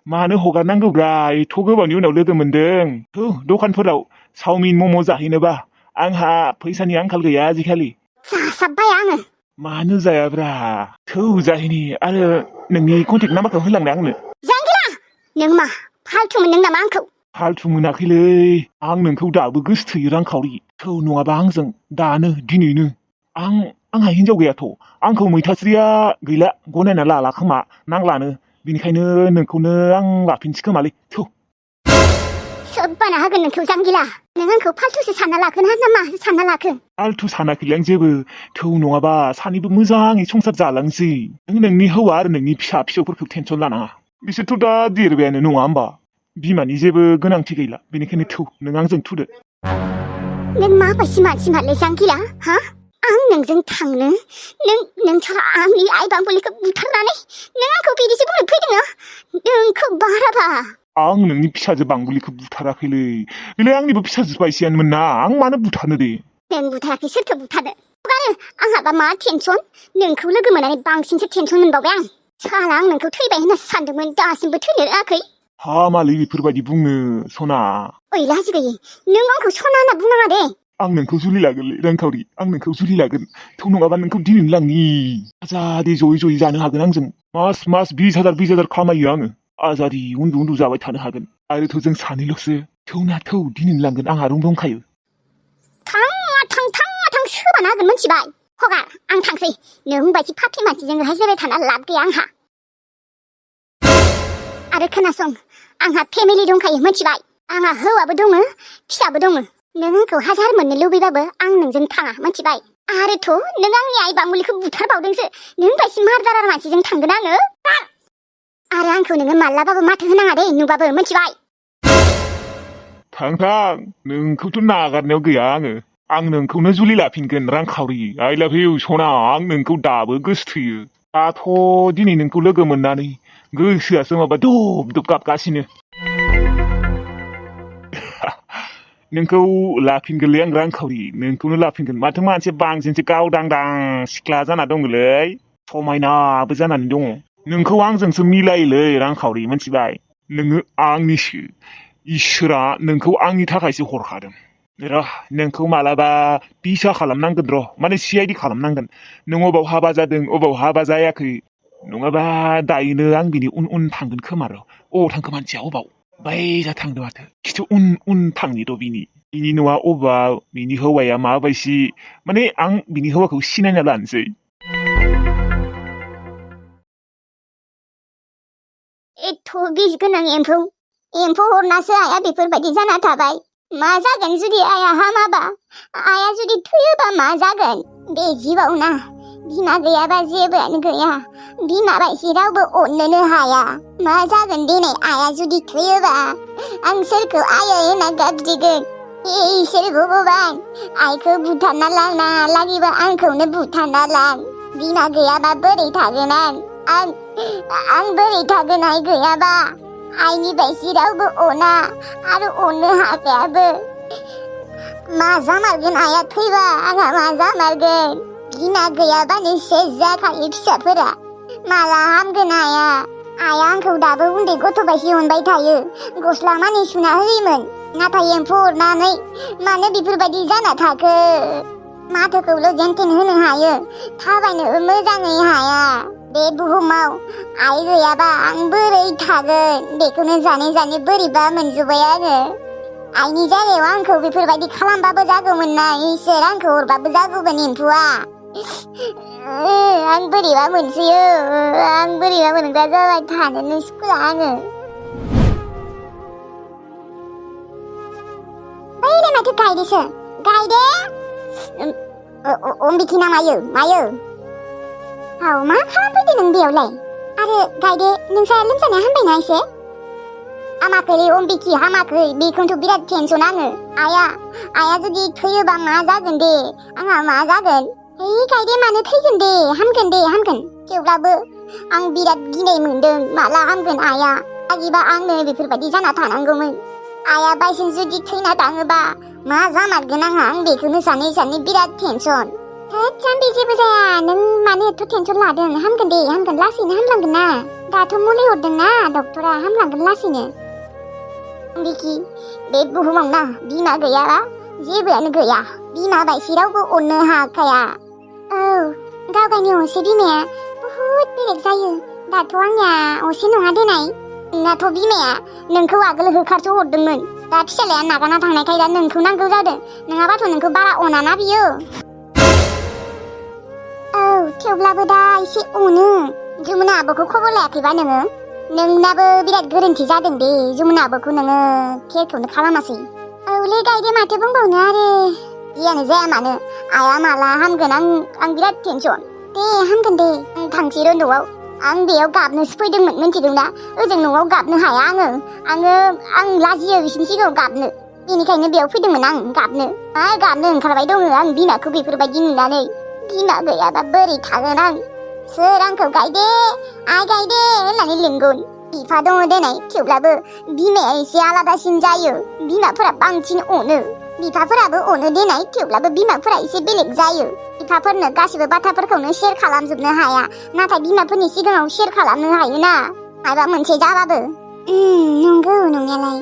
मानो हगारनांगौब्रा एथ' गोबावनि उनाव लोगो मोनदों दखानफोराव चावमिन मम' जाहैनोबा आंहा फैसानि आंखाल गैया आजिखालि जासाबबाय आङो मानो जायाब्रा जाहैनि आरो नोंनि कन्टेक्ट नाम्बारखौ होलांदो आंनो जांगिला नों मा फाल्थु मोनदों नामा आंखौ फाल्थु मोनाखैलै आं नोंखौ दाबो गोसोथोयो रांखावरि नङाबा आंजों दानो दिनैनो आंहा हिनजाव गैयाथ' आंखौ मैथास्रिया गैला गनायना लाला खोमा नांलानो बेनिखायनो नोंखौनो आं लाफिनसै खोमालै सोब्बाना होगोन नोंखौ जांगिला नों आंखौ फाल्थुसो सानना लाखो ना मासो सानना लाखो फाल्थु सानाखैलै आं जेबो नङाबा सानैबो मोजाङै संसार जालांसै नों नोंनि हौवा आरो नोंनि फिसौफोरखौ टेनसन लानाङा बिसोरथ' दा देरबायानो नङा होमबा बिमानि जेबो गोनांथि गैला बेनिखायनो नों आंजों थुदो नों माबायदि मानसिमारलै जांगिला हा आं नोंजों थांनो नोंथाङा आंनि आइ बांबुलिखौ बुथारनानै नों आंखौ बिदिसो बुंनो फैदों नोंखौ बाराबा आं नोंनि फिसाजो बांबुलिखौ बुथाराखैलै बेलाय आंनिबो फिसाजो बायसियानोमोन ना आं मानो बुथारनो दे नों बुथाराखै सोरखौ बुथारनो आरो आंहाबा मा टेनसन नोंखौ लोगो मोननानै बांसिनसो टेनसन मोनबावबाय आं साला आं नोंखौ थैबाय होनना सानदोंमोन दासिमबो थैनो रोङाखै हामालै बेफोरबायदि बुंनो सना ओइ लाजि गैयि नों आंखौ सना होनना बुंनाङा दे आं नोंखौ जुलि लागोनलै रांखावरि आं नोंखौ जुलि लागोन नङाबा नोंखौ दिनैनो लांनि आजादि जयै जानो हागोन आंजों मास 20,000 खामायो आङो आजादि उन्दु जाबाय थानो हागोन आरोथ' जों सानैल'सो दिनैनो लांगोन आंहा रुम दंखायो थां सोबाना होगोन मोनथिबाय हगार आं थांसै नों बायदि फाफ्लि मानसिजों रायज्लायबाय थाना लाब गैया आंहा आरो खोनासं आंहा फेमिलि दंखायो मोनथिबाय आंहा हौवाबो दङ फिसाबो दङ नों आंखौ हाजार मोननो लुबैबाबो आं नोंजों थाङा मोनथिबाय आरोथ' नों आंनि आइ बांमुलिखौ बुथारबावदोंसो नों बायदि मारदारार मानसिजों थांगोन आङो आरो आंखौ नोङो मालाबाबो माथो होनाङा दे नुबाबो मोनथिबाय थां नोंखौथ' नागारनायाव गैया आं नोंखौनो जुलि लाफिनगोन रांखावरि आइ लाभ इउ सना आं नोंखौ दाबो गोसोथोयो दाथ' दिनै नोंखौ लोगो मोननानै गोसोआसो माबा दब गाबगासिनो नोंखौ लाफिनगोनलै आं रांखावरि नोंखौनो लाफिनगोन माथो मानसि बांसिनसो गावदांदां सिख्ला जाना दङलै समायनाबो जानानै दङ नोंखौ आंजोंसो मिलायोलै रांखावरि मोनथिबाय नोङो आंनिसो इसोरा नोंखौ आंनि थाखायसो हरखादों नोंखौ मालाबा बिसा खालामनांगोन माने CID खालामनांगोन नों अबाव हाबा जादों अबाव हाबा जायाखै नङाबा दायोनो आं बिनि उन थांगोन खोमा अबाव थांखो मानसिया अबाव बैजा थांदों माथो खिथु उन थांनि बिनि न'आ अबा बिनि हौवाया माबायदि माने आं बिनि हौवाखौ सिनायना लानोसै एथ' बिस गोनां एम्फौ हरनासो आइया बेफोरबायदि जाना थाबाय मा जागोन जुदि आइया हामाबा आइया जुदि थैयोबा मा जागोन बे जिउआव ना बिमा गैयाबा जेबोआनो गैया बिमा बायदि रावबो अननोनो हाया मा जागोन दिनै आइया जुदि थैयोबा आं सोरखौ आयै होनना गाबज्रिगोन इसोर भगबान आइखौ बुथारना लांना लागिबा आंखौनो बुथारना लां बिमा गैयाबा बोरै थागोन आं बोरै थागोन आइ गैयाबा आइनि बायदि रावबो अना आरो अननो हाखायाबो मा जामारगोन आइया थैबा आंहा मा जामारगोन बिमा गैयाबानो सेस जाखायो फिसाफोरा माला हामगोन आइया आंखौ दाबो उन्दै गथ' बायदि अनबाय थायो गस्ला मानि सुना होयोमोन नाथाय एम्फौ अरनानै मानो बेफोरबायदि जाना थाखो माथोखौल' जेनथेन होनो हायो थाबायनो मोजाङै हाया बे बुहुमाव आइ गैयाबा आं बोरै थागोन बेखौनो जानै बोरैबा मोनजोब्बाय आङो आइनि जायगायाव आंखौ बेफोरबायदि खालामबाबो जागौमोन ना इसोर आंखौ हरबाबो जागौमोन एम्फौआ आं बोरैबा मोनसोयो आं बोरैबा मोनग्रा जाबाय थानोनो सुखुला आङो ओइलाय माथो गायदेसो गायदे अम्बिखिना मायो मा खालामफैदो नों बेयावलाय आरो गायदे नोंसा लोमजानाया हामबायना एसे हामाखैलै अम्बिखि हामाखै बेखौनोथ' बिराद टेनसन आङो आइया जुदि थैयोबा मा जागोन दे आंहा मा जागोन गायदे मानो थैगोन दे हामगोन थेवब्लाबो आं बिराद गिनाय मोनदों माला हामगोन आइया आगिबा आंनो बेफोरबायदि जाना थानांगौमोन आइया बायसान्स जुदि थैना थाङोबा मा जामारगोन आंहा आं बेखौनो सानै बिराद टेनसन जाम्बि जेबो जाया नों मानो एथ' टेनसन लादों हामगोन लासैनो हामलांगोन ना दाथ' मुलि हरदोंना डक्टरा हामलांगोन लासैनो बिखि बे बुहुमाव ना बिमा गैयाबा जेबोआनो गैया बिमा बायदि रावबो अननो हाखाया औ गाव गावनि असे बिमाया बुहुद बेलेग जायो दाथ' आंनिया असे नङा देनाय नोंनाथ' बिमाया नोंखौ आगोल होखारस' हरदोंमोन दा फिसालाया नागारना थांनायखाय दा नोंखौ नांगौ जादों नङाबाथ' नोंखौ बारा अनाना बियो औ थेवब्लाबो दा एसे अनो जमुना आब'खौ खबर लायाखैबा नोङो नोंनाबो बिराद गोरोन्थि जादों दे जमुना आब'खौ नोङो केयारखौनो खालामासै औलै गायदे माथो बुंबावनो आरो जियानो जाया मानो आइया माला हामगोन आं बिराद टेनसन दे हामगोन दे थांसै र' न'आव आं बेयाव गाबनोसो फैदोंमोन मिथिदोंना ओजों न'आव गाबनो हाया आं लाजियो बिसिनि सिगाङाव गाबनो बेनिखायनो बेयाव फैदोंमोन आं गाबनो गाबनो ओंखारबाय दङ आं बिमाखौ बेफोरबायदि नुनानै बिमा गैयाबा बोरै थागोन आं सोर आंखौ गायदे आइ गायदे होननानै लिंगोन बिफा दङ देनाय थेवब्लाबो बिमाया एसे आलादासिन जायो बिमाफोरा बांसिन अनो बिफाफोराबो अनो देनाय थेवब्लाबो बिमाफोरा एसे बेलेग जायो बिफाफोरनो गासिबो बाथ्राफोरखौनो शेयार खालामजोबनो हाया नाथाय बिमाफोरनि सिगाङाव शेयार खालामनो हायोना माबा मोनसे जाबाबो नंगौ नंनायालाय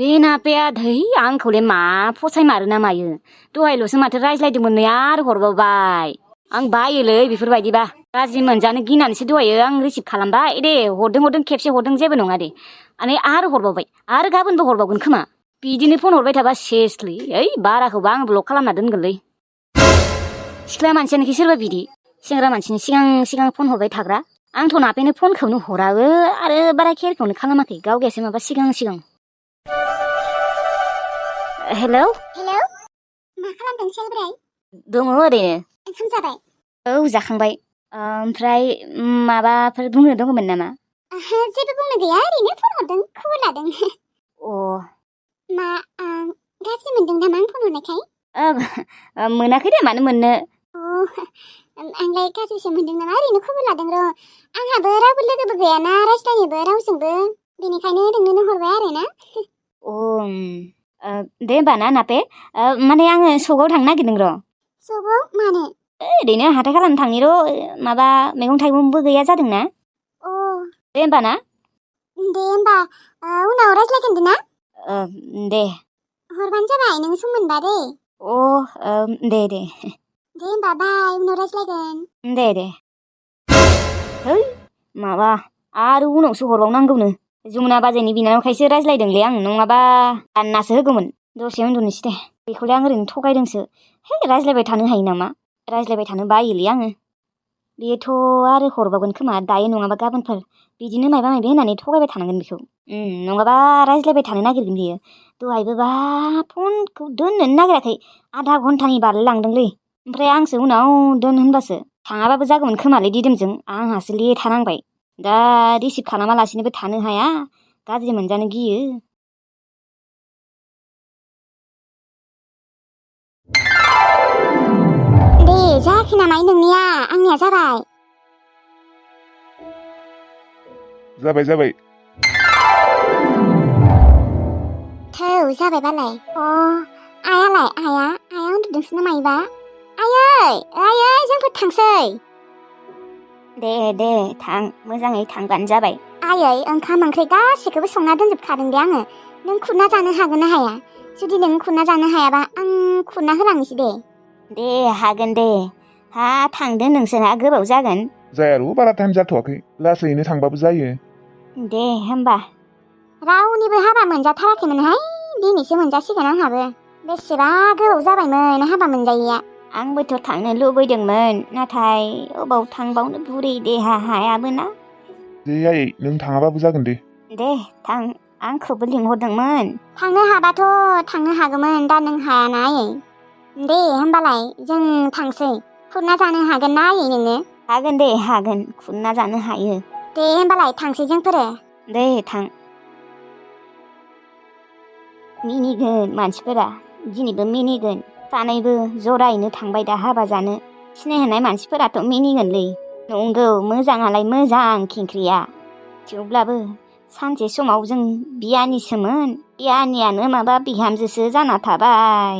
बे नापेया धै आंखौलाय मा फसायमारो ना मायो दहायल'सो माथो रायज्लायदोंमोन नै आरो हरबावबाय आं बायोलै बेफोरबायदिबा गाज्रि मोनजानो गिनानैसो दहायो आं रिसिभ खालामबाय दे हरदों खेबसे हरदों जेबो नङा दे आरो हरबावबाय आरो गाबोनबो हरबावगोन खोमा बिदिनो फन हरबाय थाबा सेसलै ओइ बाराखौबा आं ब्लक खालामना दोनगोनलै सिख्ला मानसियानोखि सोरबा बिदि सेंग्रा मानसिनि सिगां फन हरबाय थाग्रा आंथ' नापेनो फनखौनो हराबो आरो बारा केयारखौनो खालामाखै गावगायासो माबा सिगां हेलौ मा खालामदों सेलब्राय दङ ओरैनो ओंखाम जाबाय औ जाखांबाय ओमफ्राय माबाफोर बुंनो दङमोन नामा जेबो बुंनो गैया ओरैनो फन हरदों खबर लादों अ मा गाज्रि मोनदों नामा आं फन हरनायखाय मोनाखै दे मानो मोननो आंलाय गाज्रिसो मोनदों नामा ओरैनो खबर लादों र' आंहाबो रावबो लोगोबो गैयाना रायज्लायनोबो रावजोंबो बेनिखायनो नोंनो हरबाय आरोना दे होमबा ना नापे माने आङो सकआव थांनो नागिरदों र' सकआव मानो ओरैनो हाथाय खालामनो थांनि र' माबा मैगं थाइगंबो गैया जादोंना दे होमबा ना दे होमबा उनाव रायज्लायगोन ना दे हरबानो जाबाय नों सम मोनबा दे दे होमबा बाय उनाव रायज्लायगोन दे है माबा आरो उनावसो हरबावनांगौनो जमुना बाजैनि बिनानावखायसो रायज्लायदोंलै आं नङाबा दाननासो होगौमोन दसे उन्दुनोसै दे बेखौलाय आं ओरैनो थगायदोंसो हे रायज्लायबाय थानो हायो नामा रायज्लायबाय थानो बायोलै आङो बेथ' आरो हरबावगोन खोमा दायो नङाबा गाबोनफोर बिदिनो माबा होननानै थगायबाय थानांगोन बेखौ नङाबा रायज्लायबाय थानो नागिरगोन बियो दहायबो बा फनखौ दोननोनो नागिराखै आधा घन्टानि बारलांदोंलै ओमफ्राय आंसो उनाव दोन होनबासो थाङाबाबो जागौमोन खोमालै दिदोमजों आंहासो लेथा नांबाय दा रिसिभ खालामालासिनोबो थानो हाया गाज्रि मोनजानो गियो दे जायाखै नामाय नोंनिया आंनिया जाबाय थौ जाबाय बालाय आइया उन्दुदोंसो ना मायोबा आयै जोंफोर थांसै दे थां मोजाङै थांबानो जाबाय आयै ओंखाम ओंख्रि गासैखौबो संना दोनजोबखादों दे आङो नों खुरना जानो हागोन ना हाया जुदि नों खुरना जानो हायाबा आं खुरना होलांनोसै दे हागोन दे थांदो नोंसोरहा गोबाव जागोन जायार' बारा टाइम जाथ'वाखै लासैनो थांबाबो जायो दे होमबा रावनिबो हाबा मोनजाथाराखैमोनहाय दिनैसो मोनजासिगोन आंहाबो बेसेबा गोबाव जाबायमोन हाबा मोनजायैया आंबोथ' थांनो लुबैदोंमोन नाथाय अबाव थांबावनो बुरै देहा हायाबो ना दे आयै नों थाङाबाबो जागोन दे थां आंखौबो लिंहरदोंमोन थांनो हाबाथ' थांनो हागौमोन दा नों हायाना आयै दे होमबालाय जों थांसै खुरना जानो हागोन ना आयै नोङो हागोन दे हागोन खुरना जानो हायो दे होमबालाय थांसै जोंफोरो दे थां मिनिगोन मानसिफोरा दिनैबो मिनिगोन सानैबो जरायैनो थांबाय दा हाबा जानो सिनायहोनाय मानसिफोराथ' मिनिगोनलै नंगौ मोजाङालाय मोजां खिंख्रिया थेवब्लाबो सानसे समाव जों बियानिसोमोन बियानियानो माबा बिहामजोसो जाना थाबाय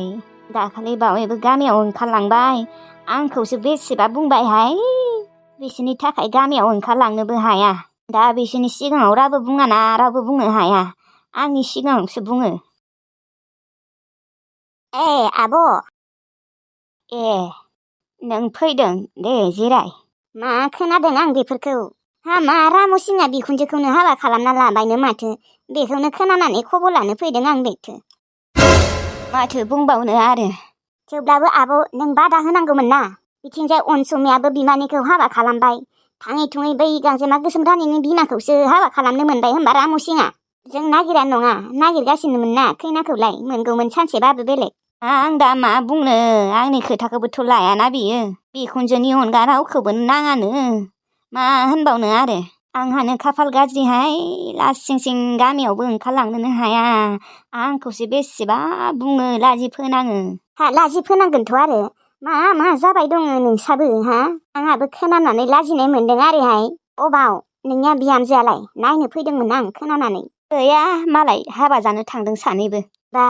दाखालि बावैबो गामियाव ओंखारलांबाय आंखौसो बेसेबा बुंबायहाय बिसोरनि थाखाय गामियाव ओंखारलांनोबो हाया दा बिसोरनि सिगाङाव रावबो बुङाना रावबो बुंनो हाया आंनि सिगाङावसो बुङो आब' ए नों फैदों दे जिराय मा खोनादों आं बेफोरखौ हामा रामसिंहा बिखुनजोखौनो हाबा खालामना लाबायनो माथो बेखौनो खोनानानै खबर लानो फैदों आं बेखौ माथो बुंबावनो आरो थेवब्लाबो आब' नों बादा होनांगौमोन ना बिथिंजाय अनसुमैयाबो बिमानैखौ हाबा खालामबाय थाङै थुङै बै गांजेमा गोसोम रानिनि बिमाखौसो हाबा खालामनो मोनबाय होनबा रामसिंहा जों नागिरा नङा नागिरगासिनोमोन ना खैनाखौलाय मोनगौमोन सानसेबाबो बेलेग आं दा मा बुंनो आंनि खोथाखौबोथ' लायाना बियो बिखुनजोनि अनगा रावखौबो नाङानो मा होनबावनो आरो आंहानो खाफाल गाज्रिहाय लासिंसिं गामियावबो ओंखारलांनोनो हाया आंखौसो बेसेबा बुङो लाजि फोनाङो लाजि फोनांगोनथ' आरो मा जाबाय दङ नोंसाबो हा आंहाबो खोनानानै लाजिनाय मोनदों आरोहाय अबाव नोंनिया बिहामजोआलाय नायनो फैदोंमोन आं खोनानानै गैया मालाय हाबा जानो थांदों सानैबो बा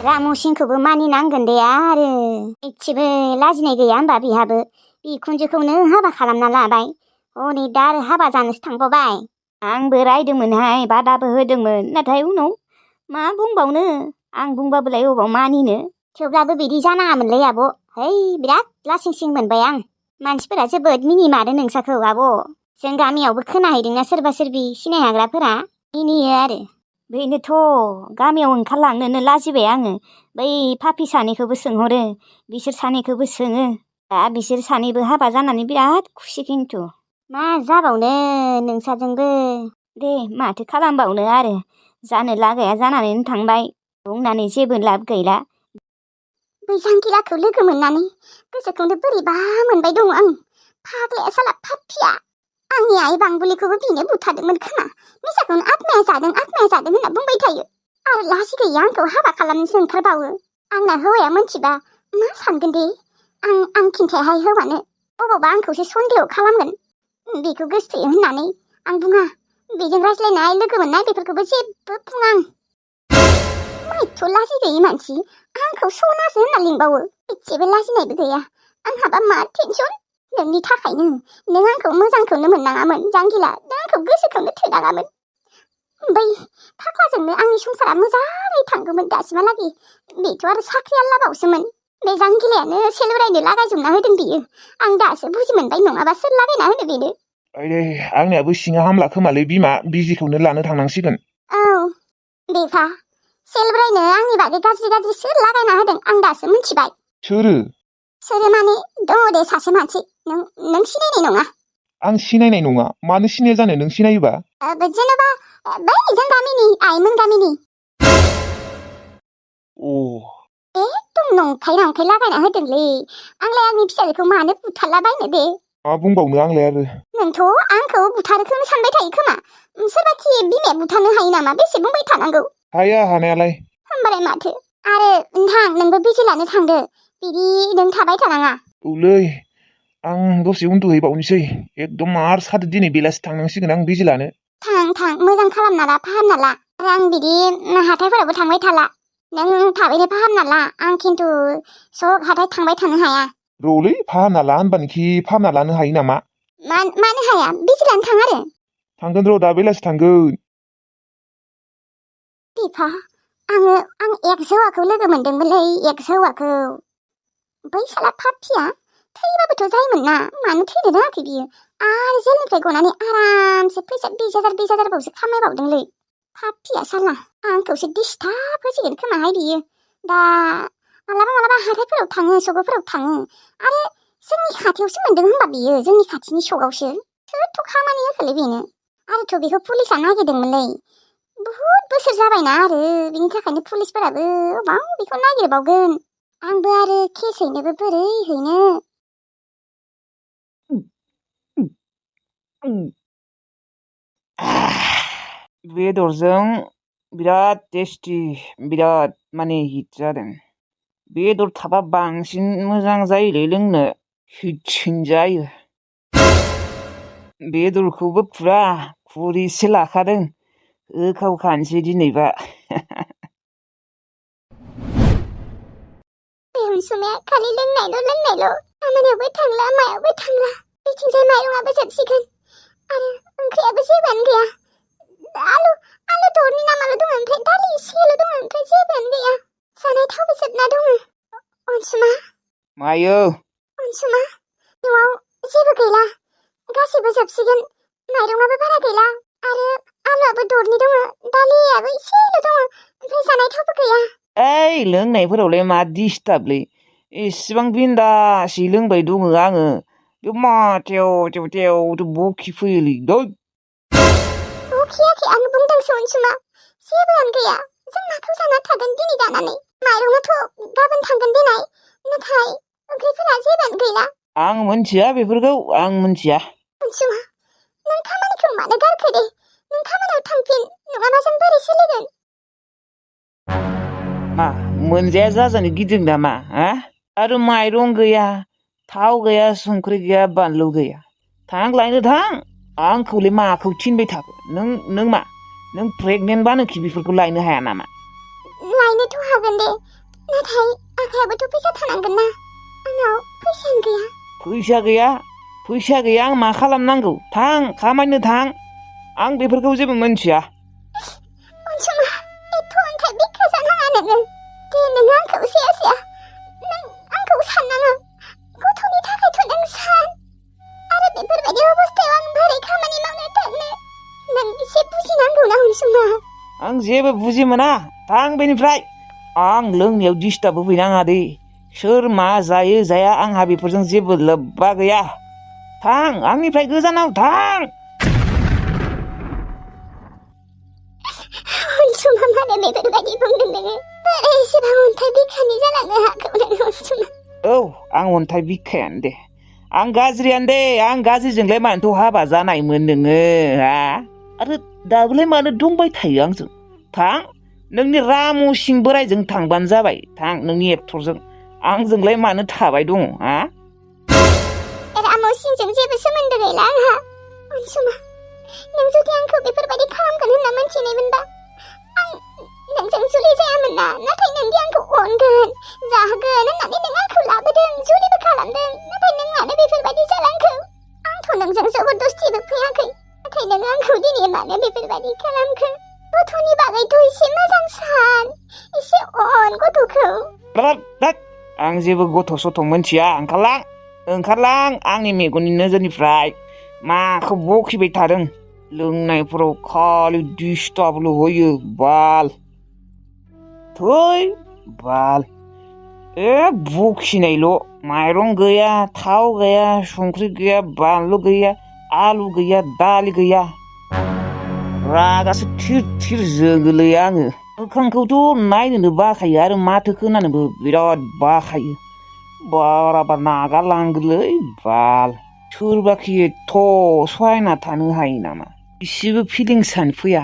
रामसिंखौबो मानिनांगोन दे आरो एसेबो लाजिनाय गैया होनबा बिहाबो बिखुनजोखौनो हाबा खालामना लाबाय हनै दा आरो हाबा जानोसो थांबावबाय आंबो रायदोंमोनहाय बादाबो होदोंमोन नाथाय उनाव मा बुंबावनो आं बुंबाबोलाय अबाव मानिनो थेवब्लाबो बिदि जानाङामोनलै आब' है बिराद लासिंसिं मोनबाय आं मानसिफोरा जोबोद मिनिमारो नोंसाखौ आब' जों गामियावबो खोनाहैदोंना सोरबा सोरबि सिनाय हाग्राफोरा मिनियो आरो बेनोथ' गामियाव ओंखारलांनोनो लाजिबाय आङो बै फाफि सानैखौबो सोंहरो बिसोर सानैखौबो सोङो दा बिसोर सानैबो हाबा जानानै बिराद खुसि खिन्थु मा जाबावनो नोंसाजोंबो दे माथो खालामबावनो आरो जानो लागाया जानानैनो थांबाय बुंनानै जेबो लाब गैला बै जांगिलाखौ लोगो मोननानै गोसोखौनो बोरैबा मोनबाय दङ आं फाग्लाया साला फाफिया आंनि आइ बांबुलिखौबो बिनो बुथारदोंमोन खोमा मिसाखौनो आत्माया जादों होनना बुंबाय थायो आरो लाजि गैया आंखौ हाबा खालामनोसो ओंखारबावो आंना हौवाया मोनथिबा मा सानगोन दे आं खिन्थायाहाय हौवानो अबावबा आंखौसो सन्देह खालामगोन बेखौ गोसोथोयो होननानै आं बुङा बेजों रायज्लायनाय लोगो मोननाय बेफोरखौबो जेबो बुङा आं माइथ' लाजि गैयि मानसि आंखौ सनासो होनना लिंबावो एसेबो लाजिनायबो गैया आंहाबा मा टेनसन नोंनि थाखायनो नों आंखौ मोजांखौनो मोननाङामोन जांगिला नों आंखौ गोसोखौनो थोनाङामोन बै फाग्लाजोंनो आंनि संसारा मोजाङै थांगौमोन दासिमहालागै बेथ' आरो साख्रि आल्लाबावसोमोन बे जांगिलायानो सेलुरायनो लागायजोबना होदों बियो आं दासो बुजि मोनबाय नङाबा सोर लागायना होनो बेनो ओइ आंनियाबो सिङा हामला खोमालै बिमा बिजिखौनो लानो थांनांसिगोन औ बेफा सेलुरायनो आंनि बागै गाज्रि सोर लागायना होदों आं दासो मिथिबाय सोरो माने दङ दे सासे मानसि नों सिनायनाय नङा आं सिनायनाय नङा मानो सिनाया जानो नों सिनायोबा जेनेबा बै जों गामिनि आइमोन गामिनि एकदम नंखाय लागायना होदोंलै आंलाय आंनि फिसाजोखौ मानो बुथारलाबायनो दे मा बुंबावनो आंलाय आरो नोंथ' आंखौ बुथारोखौनो सानबाय थायो खोमा सोरबाखि बिमाया बुथारनो हायो नामा बेसे बुंबाय थानांगौ हाया हानायालाय होमबालाय माथो आरो नोंथां नोंबो बिजि लानो थांदो बिदि नों थाबाय थानाङा औलै आं दसे उन्दुहैबावनोसै एकदम मार सादो दिनै बेलासि थांनांसिगोन आं बिजि लानो थां मोजां खालामना ला फाहामना ला आरो आं बिदि हाथायफोरावबो थांबाय थाला नों थाबैनो फाहामना ला आं खिन्थु सक हाथाय थांबाय थानो हाया रलै फाहामना ला होनबानोखि फाहामना लानो हायो नामा मानो हाया बिजि लानो थां आरो थांगोन र' दा बेलासि थांगोन बिफा आं एक्स हौवाखौ लोगो मोनदोंमोनलै एक्स हौवाखौ बै साला फाफिया थैबाबोथ' जायोमोन ना मानो थैनो रोङाखै बियो आरो जेलनिफ्राय गनानै आरामसे फैसा 20,000 बावसो खामायबावदोंलै फाफिया साला आंखौसो डिस्टार्ब होसिगोन खोमाहाय बियो दा मालाबा हाथायफोराव थाङो सकफोराव थाङो आरो जोंनि खाथियावसो मोनदों होनबा बियो जोंनि खाथिनि सकआवसो सोरथ' खामानि होखोलै बेनो आरोथ' बेखौ पुलिसा नागिरदोंमोनलै बुहुद बोसोर जाबायना आरो बिनि थाखायनो पुलिसफोराबो अबाव बेखौ नागिरबावगोन आंबो आरो केस हैनोबो बोरै हैनो बेदरजों बिराद टेस्टि बिराद माने हिट जादों बेदर थाबा बांसिन मोजां जायोलै लोंनो हिटसिन जायो बेदरखौबो फुरा खुरिसे लाखादों होखावखानोसै दिनैबा अनसुमाया खालि लोंनायल' खामानियावबो थांला मायावबो थांला बिथिंजाय माइरंआबो जोबसिगोन आरो ओंख्रियाबो जेबोआनो गैया आलु दरनि नामाल' दङ ओमफ्राय दालि एसेल' दङ ओमफ्राय जेबोआनो गैया जानाय थावबो जोबना दङ अनसुमा मायो अनसुमा न'आव जेबो गैला गासैबो जोबसिगोन माइरंआबो बारा गैला आरो आलुआबो दरनि दङ दालियाबो एसेल' दङ ओमफ्राय जानाय थावबो गैया ओइ लोंनायफोरावलाय मा डिस्टार्बलै एसेबां बिन्दासै लोंबाय दङ आङो बे मा तेव बखि फैयोलै दै बखियाखै आं बुंदोंसो अनसुमा जेबोआनो गैया जों माखौ जाना थागोन दिनै जानानै माइरंआथ' गाबोन थांगोन देनाय नाथाय ओंख्रिफोरा जेबोआनो गैला आं मोनथिया बेफोरखौ आं मोनथिया अनसुमा नों खामानिखौ मानो गारखो दे नों खामानियाव थांफिन नङाबा जों बोरै सोलिगोन मा मोनजाया जाजानो गिदिं नामा आरो माइरं गैया थाव गैया संख्रि गैया बानलु गैया थां लायनो थां आंखौलाय माखौ थिनबाय थाखो नों मा नों प्रेगनेन्टबानोखि बेफोरखौ लायनो हाया नामा लायनोथ' हागोन दे नाथाय आखायाबोथ' फैसा थानांगोन ना आंनाव फैसा गैया आं मा खालामनांगौ थां खामायनो थां आं बेफोरखौ जेबो मोनथिया अनसुमा एथ' अन्थाइ बिखा जानाङा नोङो दे नों आंखौ सेया नों आंखौ साननाङा गथ'नि थाखायथ' नों सान आरो बेफोरबायदि अबस्थायाव आं बोरै खामानि मावनो थांनो नों एसे बुजिनांगौ ना अनसुमा आं जेबो बुजि मोना थां बेनिफ्राय आं लोंनायाव डिस्टार्ब होफैनाङा दे सोर मा जायो जाया आंहा बेफोरजों जेबो लोब्बा गैया थां आंनिफ्राय गोजानाव थां अनसुमा मानो बेफोरबायदि बुंदों नोङो बोरै एसेबां अन्थाइ बिखानि जालांनो हागौ नोङो अनसुमा औ आं अन्थाइ बिखायानो दे आं गाज्रियानो दे आं गाज्रिजोंलाय मानोथ' हाबा जानायमोन नोङो आरो दाबोलाय मानो दंबाय थायो आंजों थां नोंनि रामु सिं बोराइजों थांबानो जाबाय थां नोंनि एक्टरजों आंजोंलाय मानो थाबाय दङ रामु सिंजों जेबो सोमोन्दो गैला आंहा अनसुमा नों जुदि आंखौ बेफोरबायदि खालामगोन होनना मोनथिनायमोनबा आं नोंजों जुलि जायामोन ना नाथाय नोंदि आंखौ अनगोन जाहोगोन होननानै नों आंखौ लाबोदों जुलिबो खालामदों नाथाय नों मानो बेफोरबायदि जालांखो आंथ' नोंजों जबरदस्तिबो फैयाखै नाथाय नों आंखौ दिनै मानो बेफोरबायदि खालामखो गथ'नि बागैथ' एसे मोजां सान एसे अन गथ'खौ आं जेबो गथ' सथ' मोनथिया ओंखारलां आंनि मेगननि नोजोरनिफ्राय माखौ बखिबाय थादों लोंनायफोराव खालि डिस्टार्बल' होयो बाल बखिनायल' माइरं गैया थाव गैया संख्रि गैया बानलु गैया आलु गैया दालि गैया रागासो थिर जोङोलै आङो मोखांखौथ' नायनोनो बाखायो आरो माथो खोनानोबो बिराद बाखायो बाराबा नागारलांगोनलै बाल सोरबाखि एथ' सहायना थानो हायो नामा इसेबो फिलिंसानो फैया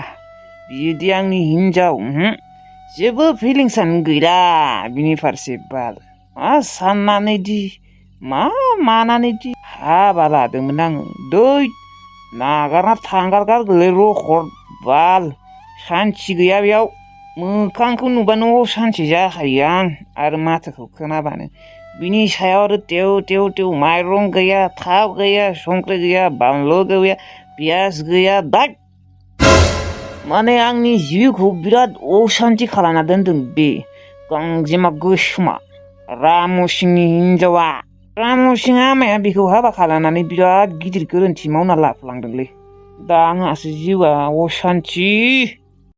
बिदि आंनि हिनजाव जेबो फिलिंसानो गैला बिनि फारसे बाल मा साननानैदि मा मानानैदि हाबा लादोंमोन आङो दै नागारना थांगारगारगोलै रखद बाल सान्थि गैया बेयाव मोखांखौ नुबानो सान्थि जाखायो आं आरो माथोखौ खोनाबानो बिनि सायाव आरो तेव माइरं गैया थाव गैया संख्रि गैया बानलु गैया पियास गैया माने आंनि जिउखौ बिराद असान्थि खालामना दोनदों बे गांजेमा गोसोमा रामु सिंनि हिनजावा रामु सिं आमाया बेखौ हाबा खालामनानै बिराद गिदिर गोरोन्थि मावना लाफ्लांदोंलै दा आंहासो जिउआ असान्थि